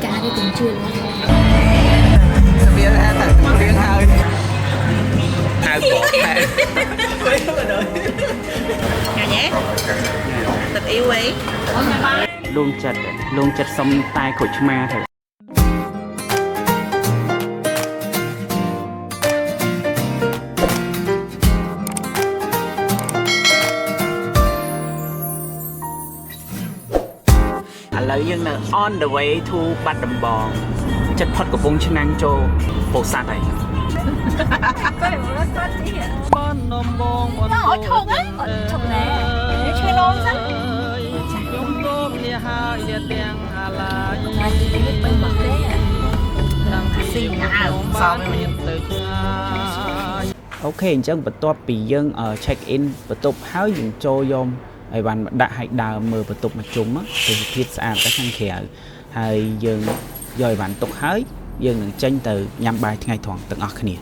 ការគេទាំងជួយ របៀបថាតែរៀងហើយហៅបកហៅ ញ៉ាំទេទឹកអ៊ីវអី លួងចិត្តលួងចិត្តសុំតែក្រូចឆ្មាទៅឥឡូវយើងនៅ on the way to បាត់ដំបងចិត្តផុតកំពង់ឆ្នាំងចូលពោធិ៍សាត់ហើយ អត់ធំហ្នឹងអត់ធំណែឆ្ងាយឡងសិន ខ្ញុំគោមលាហើយលាទាំងអាឡាយ ថ្ងៃនេះបីមកទេ តាំងពី ស៊ីអៅ បានមានទៅឆ្ងាយ OK អញ្ចឹងបន្ទាប់ពីយើង check in បន្ទប់ហើយយើងចូលយកអីវ៉ាន់មកដាក់ឲ្យដើមមើលបន្ទប់មកជុំទេសភាពស្អាតតែខាងក្រៅហើយយើងយកអីវ៉ាន់ទុកហើយយើងនឹងចេញទៅញ៉ាំបាយថ្ងៃត្រង់ទាំងអស់គ្នា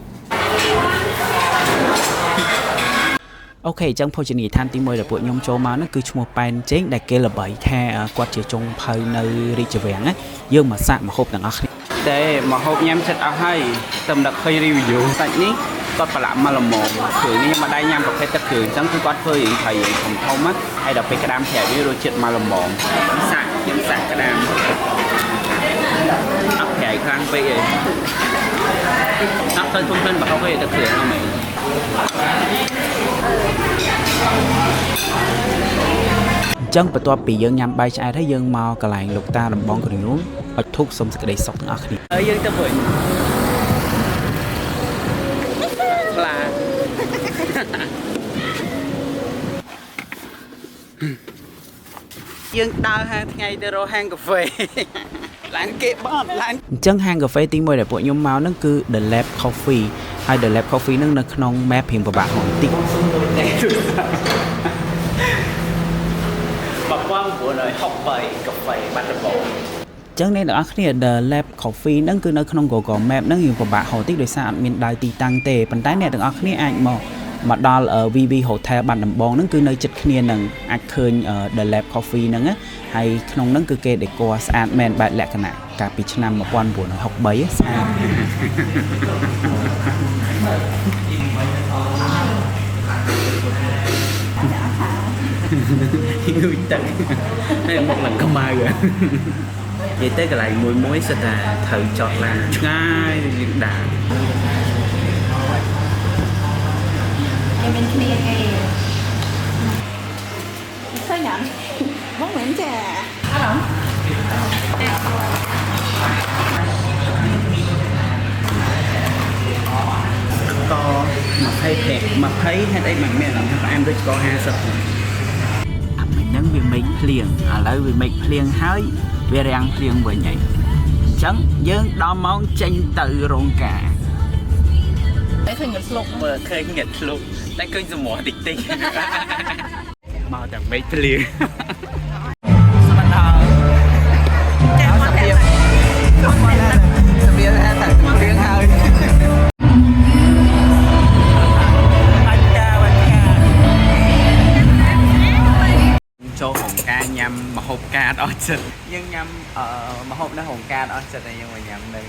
OK អញ្ចឹងភោជនីយដ្ឋានទី1ដែលពួកខ្ញុំចូលមកហ្នឹងគឺឈ្មោះប៉ែនចេងដែលគេល្បីថាគាត់ជាចុងភៅនៅរាជវាំងណាយើងមកសាកម្ហូបទាំងអស់គ្នាតែម្ហូបញ៉ាំចិត្តអស់ហើយតែមិនដឹកឃើញ review សាច់នេះគាត់ប្រឡាក់មកល្មមគ្រឿងនេះមកដៃញ៉ាំប្រភេទទឹកគ្រឿងអញ្ចឹងគឺគាត់ធ្វើរៀងត្រីរៀងធំធំណាហើយដល់ពេលក្តាមប្រាប់វារសជាតិមកល្មមសាក់ខ្ញុំសាក់ក្តាមអត់ប្រៃខ្លាំងពេកទេអត់ទៅធំធំប្រហុកទេទឹកគ្រឿងហ្នឹងមែន អញ្ចឹងបន្ទាប់ពីយើងញ៉ាំបាយឆ្អែតហើយយើងមកកន្លែងលោកតាដំបងក្រញូងអុជធូបសុំសេចក្តីសុខទាំងអស់គ្នាហើយយើងទៅវិញខ្លាយើងដើរហាងថ្ងៃទៅរកហាងកាហ្វេ ឡានគេបត់ឡានអញ្ចឹងហាងកាហ្វេទី1ដែលពួកខ្ញុំមកហ្នឹងគឺ The Lab Coffee ហើយ The Lab Coffee ហ្នឹងនៅក្នុង map រៀងពិបាកហងតិច 1963កាហ្វេបាត់ដំបងចឹងអ្នកទាំងអស់គ្នា The Lab Coffee ហ្នឹងគឺនៅក្នុង Google Map ហ្នឹងយើងពិបាកហៅតិចដោយសារអត់មានដៅទីតាំងទេប៉ុន្តែអ្នកទាំងអស់គ្នាអាចមកមកដល់ VV Hotel បាត់ដំបងហ្នឹងគឺនៅជិតគ្នានឹងអាចឃើញ The Lab Coffee ហ្នឹងណាហើយក្នុងហ្នឹងគឺគេ decor ស្អាតមែនបែបលក្ខណៈកាលពីឆ្នាំ1963ស្អាត ងូចទឹកហើយមកឡើងខ្មៅនិយាយទៅកន្លែងមួយមួយសិតតែត្រូវចតឡានឆ្ងាយយើងដើរ គេមានគ្នាគេឃើញណាបងមិនចាអត់ ក25 20ហេតុអីមិនមានអារម្មណ៍ថាផ្អែមដូចស្ករ50ហ្នឹងអាមិញហ្នឹងវាមេឃភ្លៀងឥឡូវវាមេឃភ្លៀងហើយវារាំងភ្លៀងវិញហើយអញ្ចឹងយើងដល់ម៉ោងចេញទៅរោងការ តែឃើញងឹតស្លុក មើលឃើញងឹតធ្លុកតែឃើញសម្រស់តិចតិចមកតែមេឃភ្លៀងស្មានដល់ ចាមកតែ របៀបថាតែភ្លៀងហើយបាច់ការបាច់ការចូលក្នុងការញ៉ាំម្ហូបការអស់ចិត្តយើងញ៉ាំអឺម្ហូបនៅក្នុងការអស់ចិត្តហើយយើងមកញ៉ាំនៅ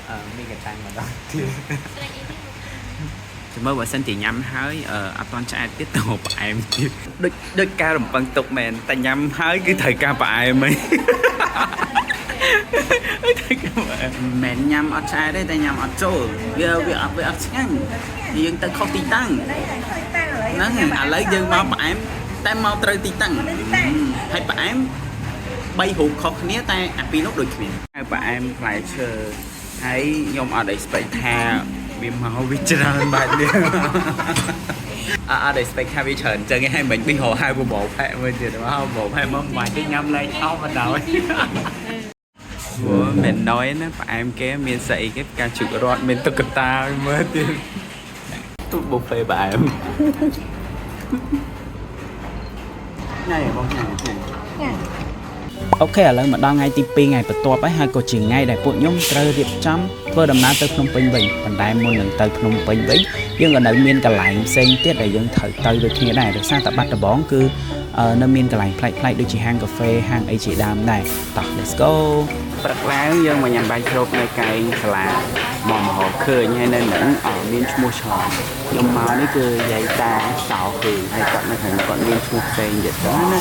អឺមីកតាំងម្ដងទៀតចាំមើលបើសិនជាញ៉ាំហើយអត់តន់ឆ្អែតទៀតទៅផ្អែមទៀតដូចដូចការរំពឹងទុកមែនតែញ៉ាំហើយគឺត្រូវការផ្អែមហី ត្រូវការផ្អែមមិនញ៉ាំអត់ឆ្អែតទេតែញ៉ាំអត់ចូលវាវាអត់វាអត់ឆ្ងាញ់យើងទៅខុសទីតាំង ហ្នឹងហើយឥឡូវយើងមកផ្អែមតែមកត្រូវទីតាំងហើយផ្អែមបីរូបខុសគ្នាតែអាពីរនោះដូចគ្នាហើយផ្អែមផ្លែឈើហើយខ្ញុំអត់ expect ថាវាមកវាច្រើនបែបនេះអត់អត់ expect ថាវាច្រើនអញ្ចឹងឯងហើយមិនប៊ីរហៅបបោផែមើលទៀតមកបបោផែមកមិនបាច់ទេញ៉ាំលែងអស់បណ្ដោយព្រោះមិនណយណាផ្អែមគេមានស្អីគេផ្កាជុករត់មានតុក្កតាឲ្យមើលទៀតទូប៊ូហ្វេផ្អែម ញ៉ៃបងញ៉ៃ OK ឥឡូវមកដល់ថ្ងៃទី2ថ្ងៃបន្ទាប់ហើយហើយក៏ជាថ្ងៃដែលពួកខ្ញុំត្រូវរៀបចំធ្វើដំណើរទៅភ្នំពេញវិញប៉ុន្តែមុននឹងទៅភ្នំពេញវិញយើងក៏នៅមានកន្លែងផ្សេងទៀតដែលយើងត្រូវទៅដូចគ្នាដែរដោយសារតែបាត់ដំបងគឺនៅមានកន្លែងប្លែកៗដូចជាហាងកាហ្វេហាងអីជាដើមដែរតោះ let's go. ព្រឹកឡើងយើងមកញ៉ាំបាយគ្របនៅកែងសាលាមកម្ហូបឃើញហើយនៅហ្នឹងអមានឈ្មោះច្រើនខ្ញុំមកនេះគឺយាយតាសោគឺហើយគាត់នៅខាងគាត់មានឈ្មោះផ្សេងទៀតទៅណា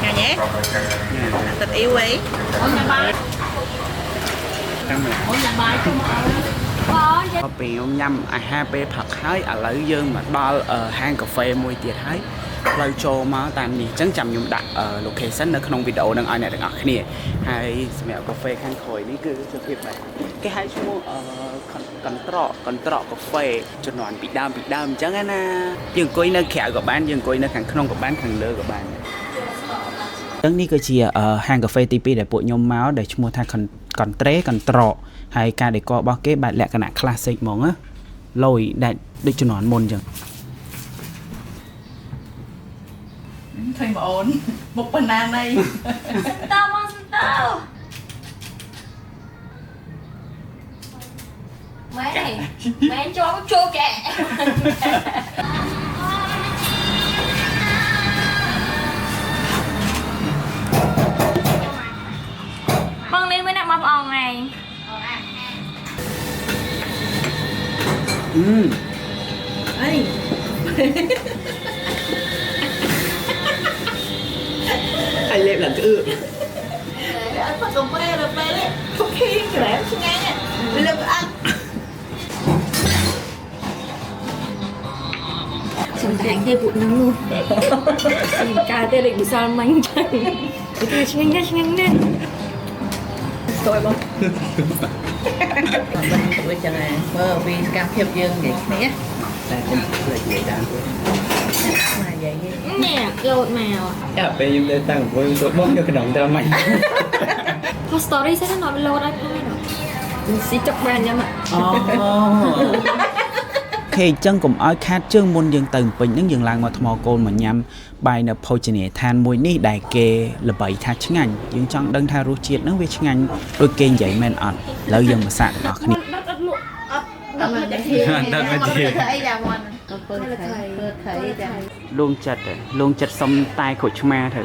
Nhà nhé. Tình yêu ấy. ចាំមើល ដល់ពេលខ្ញុំញ៉ាំអាហារពេលព្រឹកហើយឥឡូវយើងមកដល់អឺហាងកាហ្វេមួយទៀតហើយផ្លូវចូលមកតាមនេះអញ្ចឹងចាំខ្ញុំដាក់អឺ location នៅក្នុងវីដេអូនឹងឲ្យអ្នកទាំងអស់គ្នាហើយសម្រាប់កាហ្វេខាងក្រោយនេះគឺជាភាពបែបគេហៅឈ្មោះអឺកន្ត្រកកន្ត្រកកាហ្វេជំនាន់ពីដើមពីដើមអញ្ចឹងណាយើងអង្គុយនៅក្រៅក៏បានយើងអង្គុយនៅខាងក្នុងក៏បានខាងលើក៏បាន ចឹងនេះគឺជាអឺហាងកាហ្វេទី2ដែលពួកខ្ញុំមកដែលឈ្មោះថាកន្ត្រេកន្ត្រកហើយការ decor របស់គេបែបលក្ខណៈ classic ហ្មងណាលយដែលដូចជំនាន់មុនចឹង ឃើញបងអូនមុខប៉ុណ្ណាណី តើមកសំតើម៉ែម៉ែចូលចូលកែ បងនេះមួយណាបងប្អូនឯង អឺ អី ហើយលេបឡើងក្អឺ អត់កាហ្វេដល់ពេលនេះពុកខីក្រែមឆ្ងាញ់លើកអត់ សំដែងទេពួកហ្នឹងនោះស៊ីកាទេលេខវិសាលមិញចឹងវាឆ្ងាញ់ណាស់ឆ្ងាញ់ណាស់ ស្ទយបងមិនទៅចឹងឯងមើលពីសកម្មភាពយើងនិយាយគ្នា តែខ្ញុំភ្លេចនិយាយដើម មកនិយាយ នេះលោតមក ចាពេលខ្ញុំទៅតាំងអង្គុយទៅបងយកក្នុងត្រឹមហ្នឹង ផុស story សិនណាលោតឲ្យផងឯងស៊ីចុកបានញ៉ាំ អូខេអញ្ចឹងកុំឲ្យខាតជើងមុនយើងទៅភ្នំពេញហ្នឹងយើងឡើងមកថ្មគោលមកញ៉ាំបាយនៅភោជនីយដ្ឋានមួយនេះដែលគេល្បីថាឆ្ងាញ់យើងចង់ដឹងថារសជាតិហ្នឹងវាឆ្ងាញ់ដូចគេនិយាយមែនអត់ឥឡូវយើងមកសាកទាំងអស់គ្នា អត់មកទេ ដឹកមកទេ អីយ៉ាមុនក៏ពើថៃពើថៃចា លងចិត្តលងចិត្តសុំតែក្រូចឆ្មាទៅ